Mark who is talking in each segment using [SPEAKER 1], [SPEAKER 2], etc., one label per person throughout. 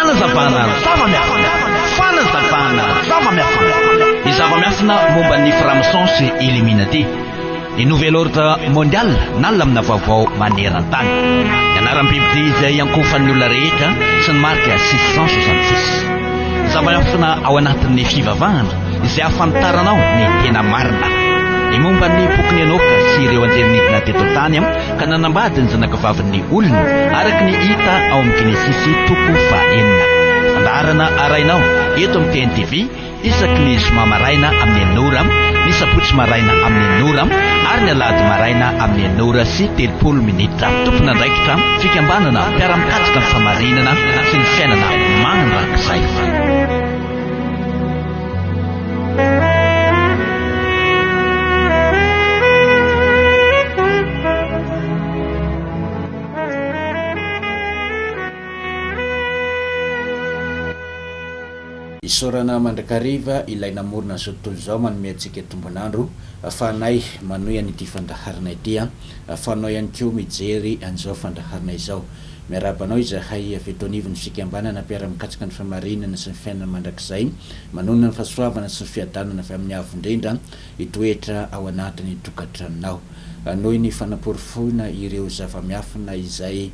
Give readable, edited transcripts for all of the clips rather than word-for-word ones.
[SPEAKER 1] Fanazavana zava-miafina. Fanazavana zava-miafina. Ny zava-miafina momba ny franc-maçon sy Illuminati. Ny Nouvel Ordre Mondial na lamina vaovao maneran-tany. Ny anaram-bibidia izay iankohofan'ny olona rehetra sy ny marika 666. Ny zava-miafina ao anatin'ny fivavahana izay ahafantaranao ny tena marina. Ny momba ny bokin'i Enoka sy ireo anjely nidina teto an-tany ka nanambady ny zanakavavin'ny olona, araka ny hita ao amin'ny Genesisy toko fahenina. Fandaharana arahinao eto amin'ny TNTV isaky ny zoma maraina amin'ny enina ora, ny sabotsy maraina amin'ny enina ora ary ny alahady maraina amin'ny enina ora sy 30 minitra. Tompon'andraikitra, fikambanana mpiara-mikatsaka ny fahamarinana sy ny fiainana mandrakizay.
[SPEAKER 2] Isaorana mandrakariva ilay namorona an'izao tontolo izao manome antsika tombon'andro afahanay manohy an'ity fandaharana ity afahanao ihany koa mijery an'izao fandaharana izao. Miarahaba anao izahay avy eto anivon'ny fikambanana mpiara-mikatsaka ny fahamarinana sy ny fiainana mandrakizay, manonona ny fahasoavana sy ny fiadanana avy amin'ny Avo Indrindra hitoetra ao anatin'ny tokantranonao. Noho ny fanaporofoina ireo zava-miafina izay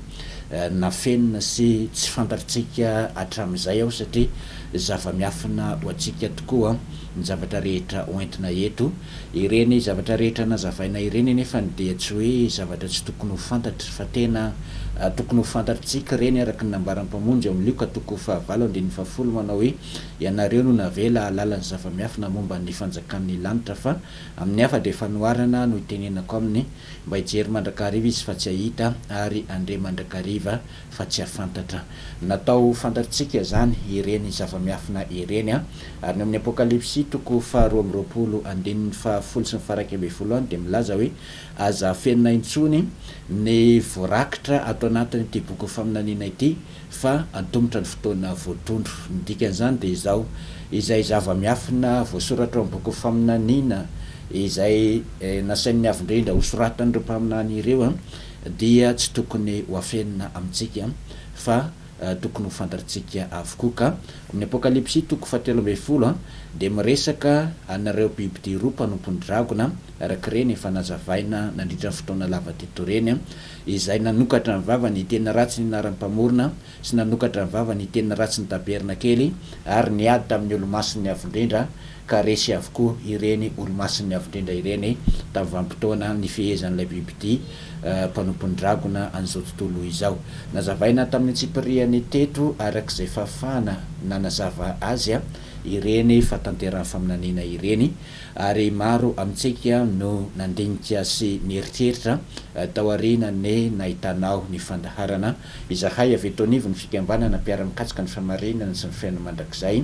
[SPEAKER 2] nafenina sy tsy fantatrtsika hatramin'izay aho satria zava-miafina ho antsika tokoa ny zavatra rehetra hoentina eto. Ireny zavatra rehetra nazavaina ireny anefa dia tsy hoe zavatra tsy tokony ho fantatra fa tena tokony ho fantatrtsika ireny araka ny nambaran'ny Mpamonjy ao amin'ny Lioka toko fahavalo andininy fahafolo manao hoe, Ianareo no navela hahalala ny zava-miafina momba ny fanjakan'ny lanitra fa amin'ny hafa dia fanoharana no itenenako aminy mba hijery mandrakariva izy fa tsy hahita ary handre mandrakariva fa tsy hahafantatra. Natao ho fantatrtsika izany ireny zava-miafina ireny, ary ny ao amin'ny Apokalypsy toko faharoa amby roapolo andininy fahafolo sy ny faha-iraika ambin'ny folo any dia milaza hoe, Aza afenina intsony ny voarakitra ato anatin'ity bokin'ny faminaniana ity, fa antomotra ny fotoana voatondro. Ny dikan'izany dia izao, izay zava-miafina voasoratra ao amin'ny bokin'ny faminaniana izay nasain'ny Avo Indrindra hosoratan'ireo mpaminany ireo, dia tsy tokony ho afenina amintsika fa tokony ho fantatrtsika avokoa. Ka amin'ny Apokalypsy toko fahatelo ambin'ny folo dia miresaka an'ireo bibidia roa mpanompon'ny dragona, araka ireny efa nazavaina nandritra ny fotoana lava teto ireny, izay nanokatra ny vavany hiteny ratsy ny anaran'ny Mpamorona sy nanokatra ny vavany hiteny ratsy ny Tabernakely ary niady tamin'ny Olomasin'ny Avo Indrindra ka resy avokoa ireny Olomasin'ny Avo Indrindra ireny tamin'ny vanim-potoana nifehezan'ilay bibidia mpanompon'ny dragona an'izao tontolo izao. Nazavaina tamin'ny antsipiriany teto araka izay fahafahana nanazava azy ireny fahatanterahan'ny faminaniana ireny ary maro amintsika no nandinika sy nieritreritra taorian'ny nahitanao ny fandaharana Izahay avy eto anivon'ny fikambanana mpiara-mikatsaka ny fahamarinana sy ny fiainana mandrakizay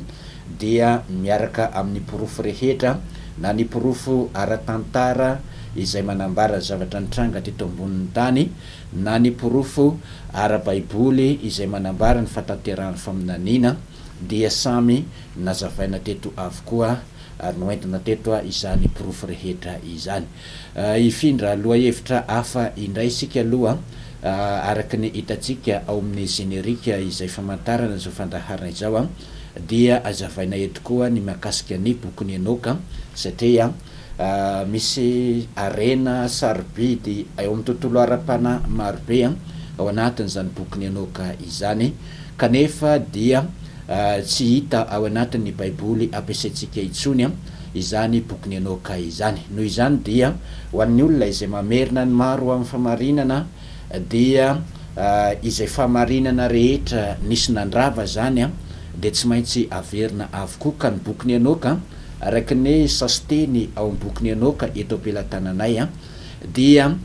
[SPEAKER 2] dia miaraka amin'ny porofo rehetra na ny porofo ara-tantara izay manambara zavatra nitranga teto ambonin'ny tany na ny porofo ara-baiboly izay manambara ny fahatanterahan'ny faminaniana dia samy nazavaina teto avokoa ary noentina teto izany porofo rehetra izany. Hifindra lohahevitra hafa indray isika aloha, araka ny hitantsika ao amin'ny générique izay famantarana izao fandaharana izao dia hazavaina eto koa ny mahakasika ny bokin'i Enoka satria misy harena sarobidy eo amin'ny tontolo ara-panahy marobe ao anatin'izany bokin'i Enoka izany kanefa dia Tsy hita ao anatin'ny Baiboly ampiasaintsika intsony izany bokin'i Enoka izany. Noho izany dia ho an'ny olona izay mamerina ny maro ho amin'ny fahamarinana dia izay fahamarinana rehetra nisy nandrava izany dia tsy maintsy averina avokoa. Ka ny bokin'i Enoka, araka ny sasinteny ao amin'ny bokin'i Enoka eto am-pelatananay, dia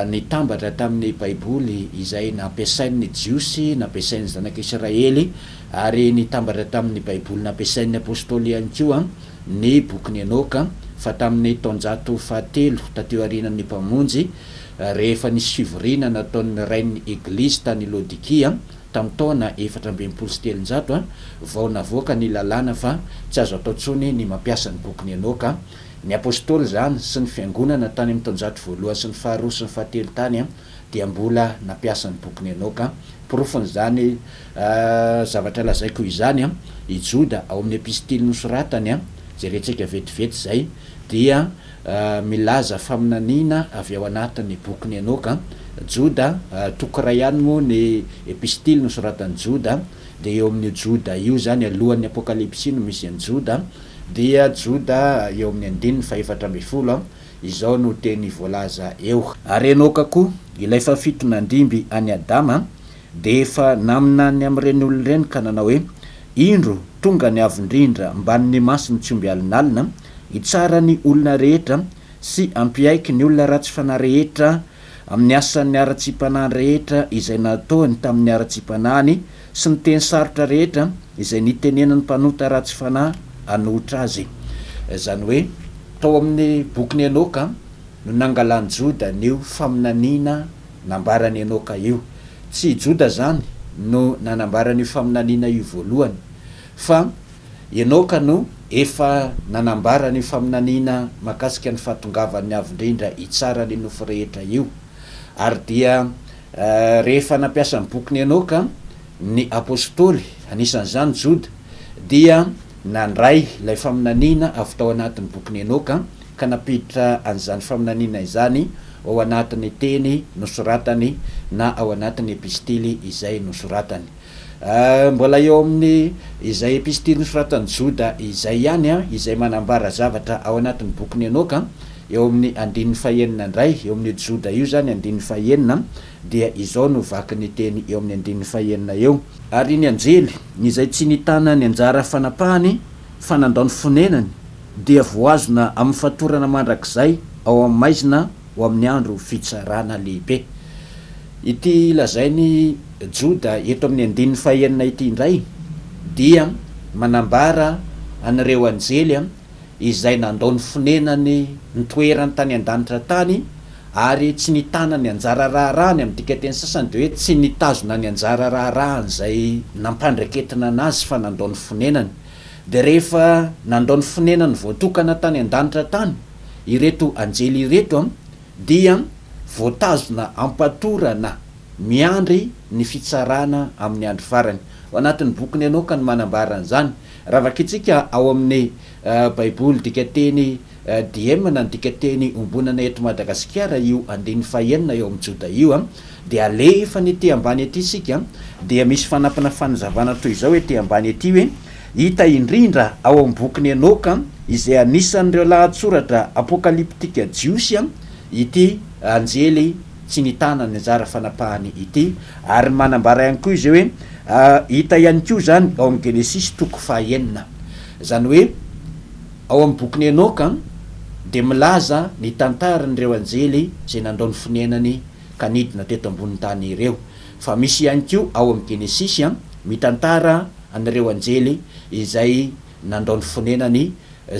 [SPEAKER 2] nitambatra tamin'ny Baiboly izay nampiasain'ny Jiosy, nampiasain'ny Zanak'Israely, ary nitambatra tamin'ny Baiboly nampiasain'ny Apostoly ihany koa ny Bokin'i Enoka, fa tamin'ny taonjato fahatelo taty aorianan'ny Mpamonjy, rehefa nisy fivoriana nataon'ny Rain'ny Eglizy tany Laodikia, tamin'ny taona 364, vao navoaka ny lalàna fa tsy azo atao intsony ny mampiasa ny Bokin'i Enoka. Ny Apostoly izany sy ny Fiangonana tany amin'ny taonjato voalohany sy ny faharoa sy ny fahatelo tany dia mbola nampiasa ny bokin'i Enoka. Porofon'izany zavatra lazaiko izany, i Joda ao amin'ny epistily nosoratany, jerentsika vetivety izay, dia milaza faminaniana avy ao anatin'ny bokin'i Enoka. Joda, toko iray ihany moa ny epistily nosoratan'i Joda, dia eo amin'io Joda io izany, alohan'ny Apokalypsy no misy an'i Joda, dia Joda eo amin'ny andininy fahefatra ambin'ny folo, izao no teny voalaza eo. Ary Enoka koa, ilay fahafito nandimby an'i Adama, dia efa naminany amin'ireny olona ireny ka nanao hoe, Indro, tonga ny Avo Indrindra mbamin'ny masony tsy omby alinalina, hitsara ny olona rehetra sy hampiaiky ny olona ratsy fanahy rehetra amin'ny asan'ny haratsiam-panahiny rehetra izay nataony tamin'ny haratsiam-panahiny sy ny teny sarotra rehetra izay nitenenan'ny mpanota ratsy fanahy hanohitra azy. Izany hoe, tao amin'ny bokin'i Enoka no nangalan'i Joda an'io faminaniana nambaran'i Enoka io. Tsy i Joda izany no nanambara an'io faminaniana io voalohany, fa Enoka no efa nanambara an'io faminaniana mahakasika ny fahatongavan'ny Avo Indrindra hitsara ny nofo rehetra io. Ary dia rehefa nampiasa ny bokin'i Enoka ny apostoly, anisan'izany Joda, dia nandray ilay faminaniana avy tao anatin'ny bokin'i Enoka ka nampiditra an'izany faminaniana izany ao anatin'ny teny nosoratany na ao anatin'ny epistily izay nosoratany. Mbola eo amin'ny izay epistily nosoratan'i Joda izay ihany, izay manambara zavatra ao anatin'ny bokin'i Enoka, eo amin'ny andininy fahenina indray, eo amin'io Joda io izany andininy fahenina, dia izao no vakin'ny teny eo amin'ny andininy fahenina eo. Ary ny anjely izay tsy nitana ny anjara fanapahany fa nandao ny fonenany, dia voazona amin'ny fatorana mandrakizay ao amin'ny maizina ho amin'ny andro fitsarana lehibe. Ity lazain'i Joda eto amin'ny andininy fahenina ity indray dia manambara an'ireo anjely izay nandao ny fonenany, ny toerany tany an-danitra tany, ary tsy nitana ny anjara raharahany, amin'ny dikanteny sasany dia hoe tsy nitazona ny anjara raharahany izay nampandreketina anazy fa nandao ny fonenany. Dia rehefa nandao ny fonenany voatokana tany an-danitra tany ireto anjely ireto dia voatazona am-patorana miandry ny fitsarana amin'ny andro farany. Ao anatin'ny bokin'i Enoka no manambara an'izany. Raha vakintsika ao amin'ny Baiboly dikanteny Diem na ny dikanteny iombonana eto Madagasikara io andininy fahenina eo amin'ny Joda io dia alefany ety ambany ety isika dia misy fanampina fanazavana toy izao ety ambany ety hoe, Hita indrindra ao amin'ny bokin'i Enoka izay anisan'ireo lahatsoratra apokalyptika jiosy ity anjely tsy nitana ny anjara fanapahany ity ary manambara ihany koa izy hoe hita ihany koa izany ao amin'ny Genesisy toko fahaenina. Izany hoe ao amin'ny bokin'i Enoka dia milaza ny tantaran'ireo anjely izay nandao ny fonenany ka nidina teto ambonin'ny tany ireo. Fa misy ihany koa ao amin'ny Genesisy mitantara an'ireo anjely izay nandao ny fonenany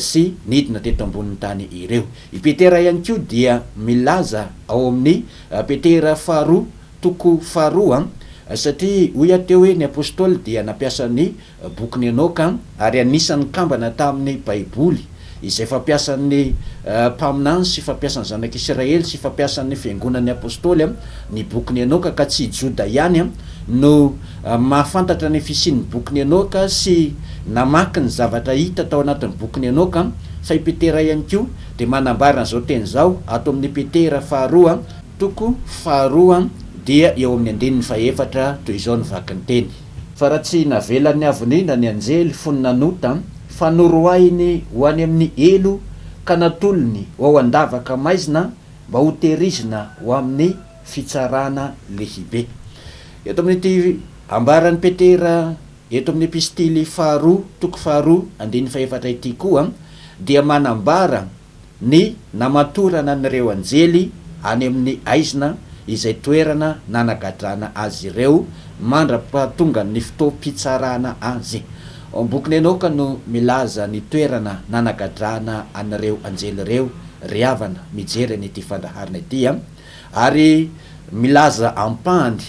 [SPEAKER 2] sy nidina teto ambonin'ny tany ireo. I Petera ihany koa dia milaza ao amin'ny Petera faharoa toko faharoa, satria hoy aho teo hoe ny Apostoly dia nampiasa ny Bokin'i Enoka ary anisan'ny kambana tamin'ny Baiboly izay fampiasan'ny mpaminany sy fampiasan'ny zanak'Isiraely sy fampiasan'ny fiangonan'ny Apostoly ny Bokin'i Enoka ka tsy i Joda ihany no mahafantatra ny fisian'ny Bokin'i Enoka sy namaky ny zavatra hita tao anatin'ny Bokin'i Enoka fa i Petera ihany koa dia manambara an'izao teny izao ato amin'ny Petera faharoa toko faharoa dia eo amin'ny andininy fahefatra toy izao ny vakinteny. Fa raha tsy navelan'ny Avo Indrindra ny anjely fony nanota, fa noroahiny ho any amin'ny helo ka natolony ho ao an-davaka maizina mba hotehirizina ho amin'ny fitsarana lehibe. Eto amin'ity ambaran'i Petera eto amin'ny epistily faharoa, toko faharoa, andininy fahefatra ity koa dia manambara ny namatorana an'ireo anjely any amin'ny haizina izay toerana nanagadrana azy ireo mandra-pahatongan'ny fotoam-pitsarana azy. Ao amin'ny bokin'i Enoka no milaza ny toerana nanagadrana an'ireo anjely ireo ry havana mijery an'ity fandaharana ity a! Ary milaza ampahany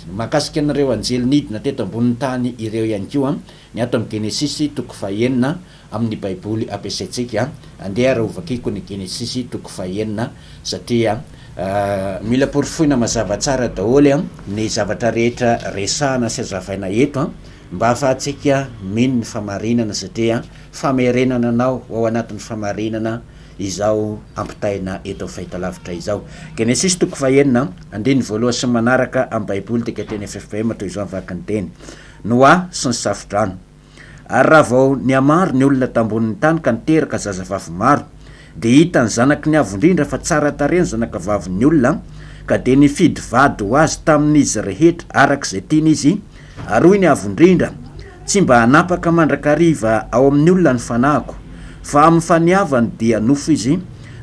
[SPEAKER 2] Mahakasika an'ireo anjely nidina teto ambonin'ny tany ireo ihany koa ny ato amin'ny Genesisy toko fahenina amin'ny Baiboly ampiasaintsika. Andeha ary hovakiko ny Genesisy toko fahenina satria mila porofoina mazava tsara daholo ny zavatra rehetra resahana sy hazavaina eto mba hahafahantsika mino ny famarinana satria famerenana anao ho ao anatin'ny famarinana izao ampitaina eto amin'ny fahitalavitra izao. Genesisy toko fahenina, andininy voalohany sy ny manaraka amin'ny Baiboly dikateny ffpm toy izao ny vaky ny teny, Noa sy ny safodrano. Ary raha vao nihamaro ny olona tambonin'ny tany ka niteraka zazavavy maro, dia hitan'ny zanaky ny Avo Indrindra fa tsara tarehy ny zanakavavin'ny olona, ka dia nifidy vady ho azy tamin'izy rehetra araka izay tiany izy, Ary hoy ny Avo Indrindra, Tsy mba hanapaka mandrakariva ao amin'ny olona ny fanahiko, fa amin'ny faniavany dia nofo izy,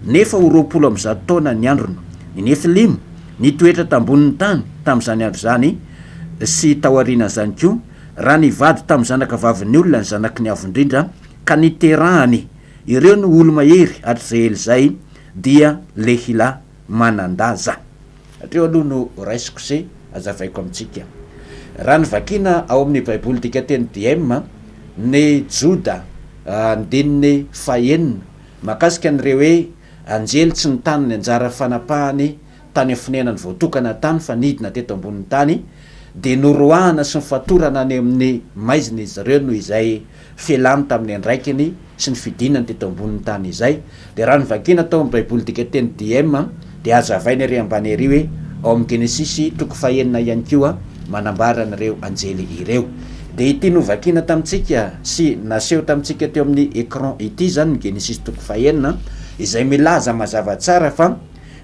[SPEAKER 2] nefa ho 120 taona ny androny. Ny Nefilima, nitoetra tambonin'ny tany tamin'izany andro izany sy taorianan'izany koa, raha nivady tamin'ny zanakavavin'ny olona ny zanaky ny Avo Indrindra, ka niterahany, ireo no olo-mahery hatrizay ela izay, dia lehilahy manan-daza. Hatreo aloha no raisiko sy hazavaiko amintsika. Raha ny vakiana ao amin'ny Baiboly dikanteny DM, ny Joda andininy fahenina, mahakasika an'ireo hoe anjely tsy nitana ny anjara fanapahany tany amin'ny fonenany voatokana tany fa nidina teto ambonin'ny tany, dia noroahana sy nofatorana any amin'ny maizina izy ireo noho izay fialany tamin'ny andraikiny sy ny fidinany teto ambonin'ny tany izay, dia raha novakiana tao amin'ny Baiboly dikanteny DM dia hazavaina ery ambany ery hoe ao amin'ny Genesisy toko fahenina ihany koa manambara an'ireo anjely ireo. Dia ity novakiana tamintsika sy naseho tamintsika teo amin'ny écran ity izany ny Genesisy toko fahenina izay milaza mazava tsara fa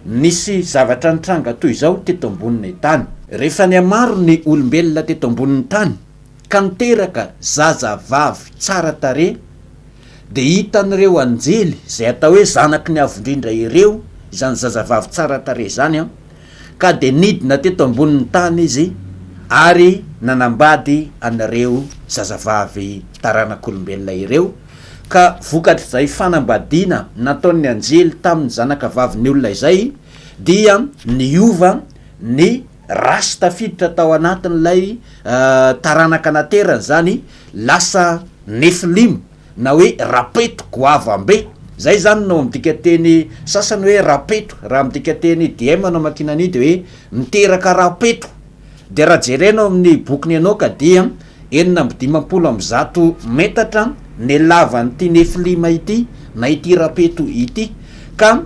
[SPEAKER 2] nisy zavatra nitranga toy izao teto ambonin'ny tany. Rehefa nihamaro ny olombelona teto ambonin'ny tany, ka niteraka zaza vavy tsara tarehy, dia hitan'ireo anjely izay atao hoe zanaky ny Avo Indrindra ireo izany zazavavy tsara tarehy izany, ka dia nidina teto ambonin'ny tany izy ary nanambady an'ireo zazavavy taranak'olombelona ireo, ka vokatr'izay fanambadiana nataon'ny anjely tamin'ny zanakavavin'ny olona izay dia niova ny Race tafiditra tao anatin'ilay taranaka naterany izany, lasa Nefilim na hoe rapeto goavam-be. Izay izany no midika teny sasany hoe rapeto, raha midika teny DM no amakiana an'io dia hoe miteraka rapeto. Dia raha jerena ao amin'ny bokin'i Enoka dia 156 metatra ny lavan'ity Nefilima ity na ity rapeto ity, ka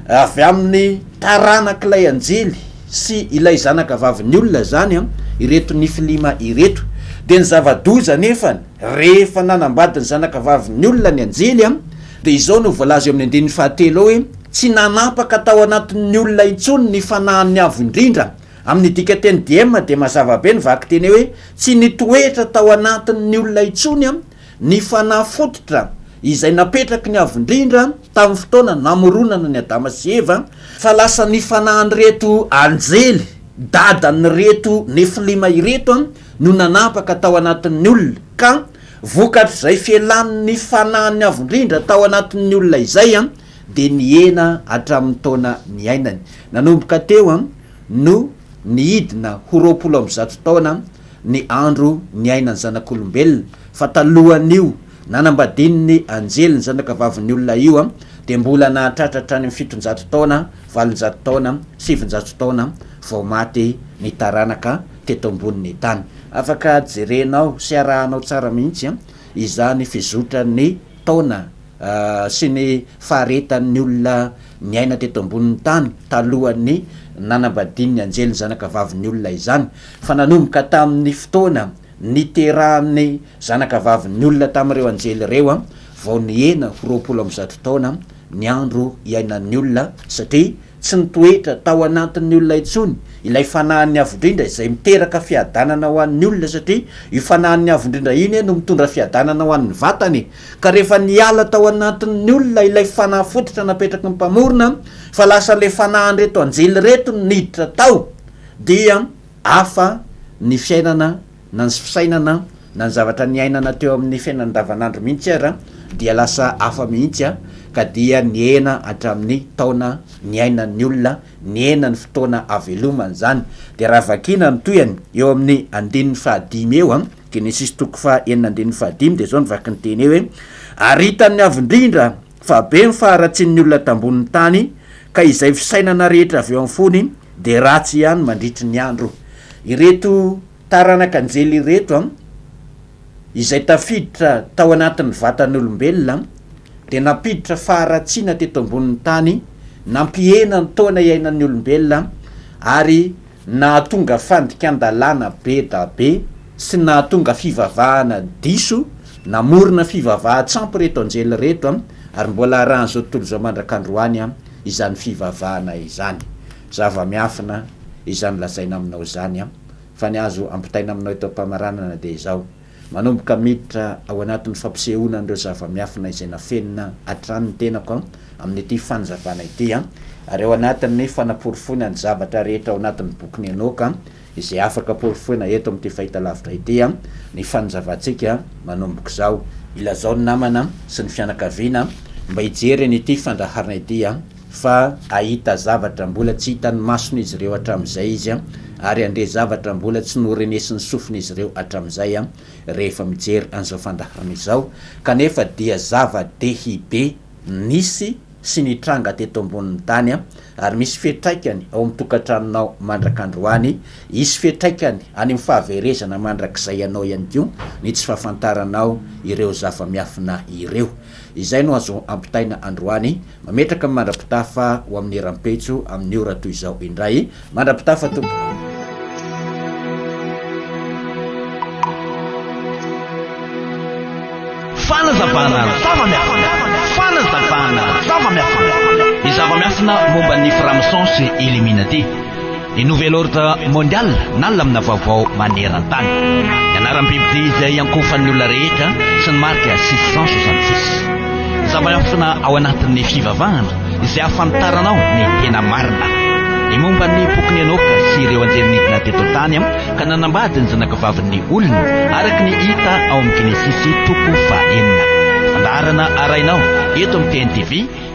[SPEAKER 2] avy amin'ny taranak'ilay anjely sy ilay zanaka vavin'ny olona izany ireto Nefilima ireto. Dia ny zava-doza anefany, rehefa nanambady ny zanaka vavin'ny olona ny anjely, dia izao no voalaza eo amin'ny andininy fahatelo ao hoe, Tsy nanapaka tao anatin'ny olona intsony ny fanahin'ny Avo Indrindra. Amin'ny dikanteny diem dia mazava be ny vakiteny hoe tsy nitoetra tao anatin'ny olona intsony ny fanahy fototra izay napetraky ny Avo Indrindra tamin'ny fotoana namoronana an'i Adama sy Eva, fa lasa ny fanahin'ireto anjely dadan'ireto Nefilima ireto no nanapaka tao anatin'ny olona, ka vokatr'izay fialan'ny fanahin'ny Avo Indrindra tao anatin'ny olona izay dia nihena hatramin'ny taona niainany. Nanomboka teo no nihidina ho 120 taona ny andro niainan'ny zanak'olombelona, fa talohan'io nanambadian'ny anjely ny zanakavavin'ny olona io dia mbola nahatratra hatrany amin'ny 700 taona, 800 taona, 900 taona vao maty ny taranaka teto ambonin'ny tany. Afaka jerenao sy arahanao tsara mihitsy izany fizotran'ny taona sy ny faharetan'ny olona niaina teto ambonin'ny tany talohan'ny nanambadian'ny anjely ny zanakavavin'ny olona izany, fa nanomboka tamin'ny fotoana niterahan'ny zanakavavin'ny olona tamin'ireo anjely ireo vao nihena ho 120 taona ny andro iainan'ny olona, satria Tsy nitoetra tao anatin'ny olona intsony ilay Fanahin'ny Avo Indrindra izay miteraka fiadanana ho an'ny olona satria io Fanahin'ny Avo Indrindra iny no mitondra fiadanana ho an'ny vatana e! Ka rehefa niala tao anatin'ny olona ilay Fanahy fototra napetraky ny Mpamorona fa lasa ilay Fanahin'ireto anjely ireto no niditra tao dia hafa ny fiainana na ny fisainana na ny zavatra niainana teo amin'ny fiainana andavanandro mihitsy ara dia lasa hafa mihitsy. ka dia nihena hatramin'ny taona niainan'ny olona, nihena ny fotoana ahavelomany izany. Dia raha vakiana ny tohiny eo amin'ny andininy fahadimy eo, Genesisy toko faha enina andininy fahadimy, dia izao no vakin'ny teny eo hoe, Ary hitan'ny Avo Indrindra fa be ny faharatsian'ny olona tambonin'ny tany, ka izay fisainana rehetra avy eo amin'ny fony dia ratsy ihany mandritry ny andro. Ireto taranak'anjely ireto izay tafiditra tao anatin'ny vatan'olombelona dia nampiditra faharatsiana teto ambonin'ny tany, nampihena ny taona iainan'ny olombelona ary nahatonga fandikan-dalàna be da be sy nahatonga fivavahana diso, namorona fivavahan-tsampy ireto anjely ireto ary mbola arahan'izao tontolo izao mandrak'androany izany fivavahana izany. Zava-miafina izany lazaina aminao izany fa ny azo ampitaina aminao eto am-pamaranana dia izao, manomboka miditra ao anatin'ny fampisehoana an'ireo zava-miafina izay nafenina hatrany ny tenako amin'ity fanazavana ity, ary ao anatin'ny fanaporofoina ny zavatra rehetra ao anatin'ny bokin'i Enoka izay afaka porofoina eto amin'ity fahitalavitra ity ny fanazavantsika manomboka izao. Ilazao ny namana sy ny fianakaviana mba hijery an'ity fandaharana ity fa hahita zavatra mbola tsy hitan'ny mason'izy ireo hatramin'izay izy ary handre zavatra mbola tsy norenesin'ny sofin'izy ireo hatramin'izay rehefa mijery an'izao fandaharana izao kanefa dia zava-dehibe nisy sy nitranga teto ambonin'ny tany ary misy fiantraikany ao amin'ny tokantranonao mandrak'androany, hisy fiantraikany any amin'ny fahaverezana mandrakizay anao ihany koa ny tsy fahafantaranao ireo zava-miafina ireo. Izay no azo ampitaina androany. Mametraka ny mandra-pitafa ho amin'ny rahampitso amin'ny ora toy izao indray. Mandra-pitafa tompoko.
[SPEAKER 1] Fanazavana zava-miafina. Fanazavana zava-miafina. Ny zava-miafina momba ny franc-maçon sy Illuminati. Ny Nouvel Ordre Mondial na lamina vaovao maneran-tany. Ny anaram-bibidia izay iankohofan'ny olona rehetra sy ny marika 666. Zava-miafina ao anatin'ny fivavahana izay ahafantaranao ny tena marina. Ny momba ny bokin'i Enoka sy ireo anjely nidina teto an-tany ka nanambady ny zanakavavin'ny olona, araka ny hita ao amin'ny Genesisy toko fahenina. Fandaharana arahinao eto amin'ny TNTV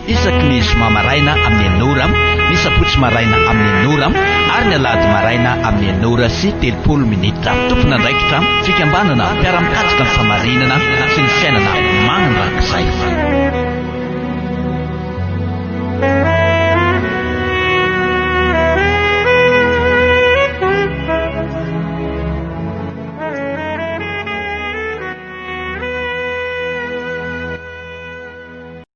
[SPEAKER 1] isaky ny zoma maraina amin'ny enina ora, ny sabotsy maraina amin'ny enina ora ary ny alahady maraina amin'ny enina ora sy 30 minitra. Tompon'andraikitra, fikambanana mpiara-mikatsaka ny fahamarinana sy ny fiainana mandrakizay.